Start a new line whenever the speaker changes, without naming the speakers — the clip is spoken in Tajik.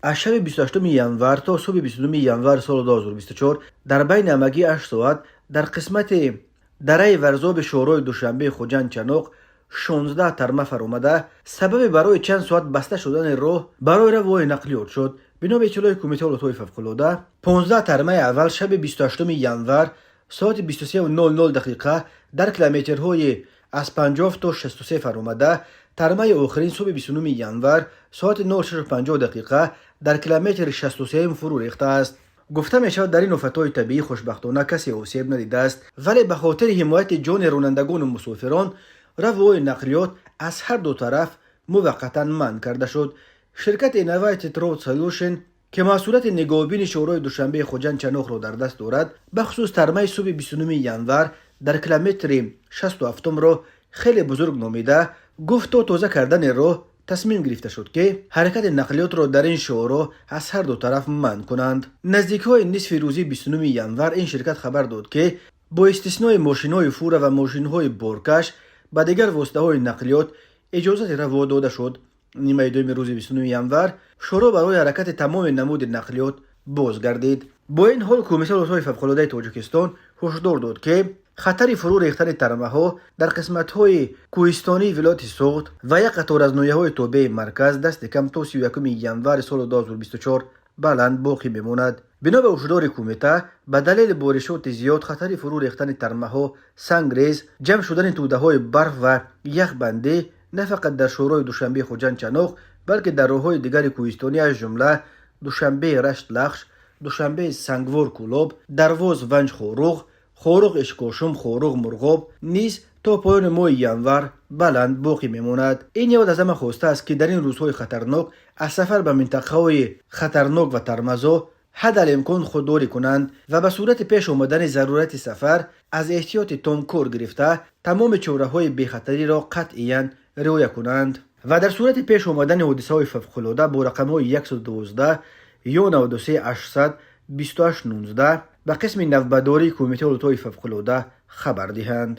Аз шаби 28 январ то субҳи 29 январ соли 2024 дар байни ҳамагӣ 8 соат дар қисмати дараи Варзоби шоҳроҳи Душанбеи Хуҷанд Чаноқ 16 тарма фаромада, сабаби барои чанд соат баста шудани роҳ барои равои нақлиёт шуд. Бино ба иттилои Кумитаи ҳолатҳои фавқулода, 15 тармаи аввал шаби 28 январ соати 23:00 дақиқа дар километрҳои аз 50 то 63 фаромада, тармаи охирин субҳи 29 январ соати 06:50 дақиқа дар километри 63 фурӯ рехтааст. Гуфта мешавад, дар ин офатҳои табиӣ хушбахтона касе осеб надидааст, вале ба хотири ҳимояти ҷони ронандагону мусофирон равои нақлиёт аз ҳар ду тараф муваққатан манъ карда шуд. Ширкати Innovative Road Solution, ки масъулияти нигоҳубини шоҳроҳи Душанбеи Хуҷанд Чаноқро дар даст дорад, бахусус тармаи субҳи 29 январ дар километри 67-ро хеле бузург номида, гуфт, то тоза кардани роҳ тасмим гирифта шуд, ки ҳаракати нақлиётро дар ин шоҳроҳ аз ҳар ду тараф манъ кунанд. Наздикҳои нисфи рӯзи 29 январ ин ширкат хабар дод, ки бо истиснои мошинҳои фура ва мошинҳои боркаш ба дигар воситаҳои нақлиёт иҷозати раво дода шуд. Нимаи дуюми рӯзи 29 январ шоҳроҳ барои ҳаракати тамоми намуди нақлиёт боз гардид. Бо ин ҳол, Кумитаи ҳолатҳои фавқулодаи Тоҷикистон ҳушдор дод, ки хатари фурӯ рехтани тармаҳо дар қисматҳои кӯҳистонии вилояти Суғд ва як қатор аз ноҳияҳои тобеи марказ дасти кам то 31 январи соли 2024 баланд боқӣ мемонад. Бино ба ҳушдори кумита, ба далели боришоти зиёд хатари фурӯ рехтани тармаҳо, сангрез, ҷамъ шудани тӯдаҳои барф ва яхбандӣ на фақат дар шоҳроҳи Душанбе Хуҷанд Чаноқ, балки дар роҳҳои дигари кӯҳистонӣ, аз ҷумла Душанбе Рашт Лахш, Душанбе Сангвор Кӯлоб, Дарвоз Ванҷ Хоруғ, Хоруғ Ишкошум, Хоруғ Мурғоб низ то поёни моҳи январ баланд боқӣ мемонад. Ин ниҳод аз ҳама хостааст, ки дар ин рӯзҳои хатарнок аз сафар ба минтақаҳои хатарнок ва тармазо ҳадалимкон худдорӣ кунанд ва ба сурати пеш омадани зарурати сафар аз эҳтиёти том кор гирифта, тамоми чораҳои бехатариро қатъиян риоя кунанд ва дар сурати пеш омадани ҳодисаҳои фавқулода бо рақамҳои 112 ё 93 800 28 19 ба қисми навбатдории Кумитаи ҳолатҳои фавқулода хабар диҳанд.